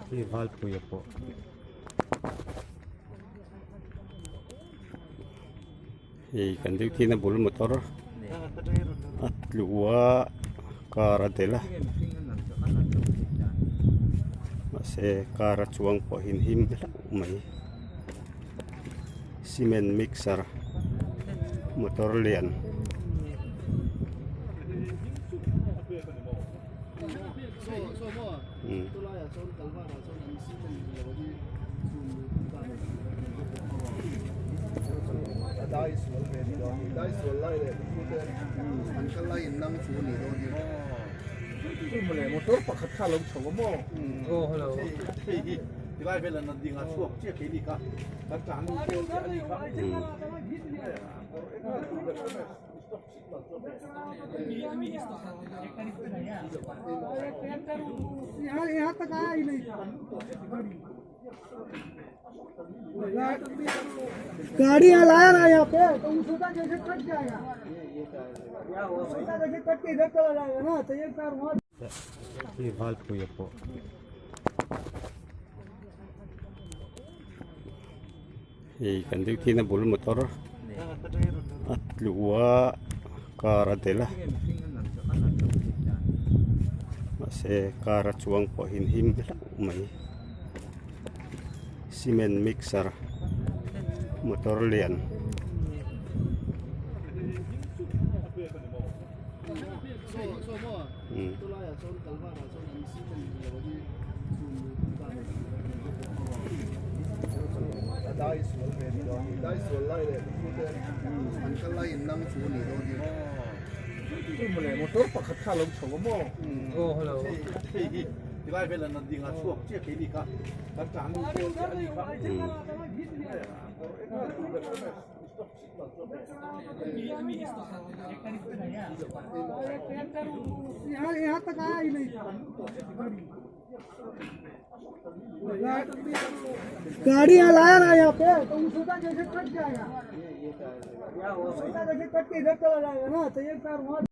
Hei Valpuia pawh hei kan duty na bul motor a tlu a car a delh a mahse car a chuang pawh hi him hlauh mai cement mixer motor lian. यहाँ तक आया ही नहीं गाड़ी यहाँ लाया ना यहाँ पे तो उसका जैसे कट जाएगा, उसका जैसे कट के इधर चला जाएगा ना, तो एक पैर वहाँ। Hei Valpuia pawh hei kan duty na bul motor a tlu a car a delh a mahse car a chuang pawh hi him hlauh mai cement mixer motor lian. यहाँ यहाँ तक आया ही नहीं। गाड़ी यहाँ लाया ना यहाँ पे तो उसका जैसे कट जाएगा, उसका जैसे कट के इधर चला जाएगा ना, तो एक पैर वहाँ।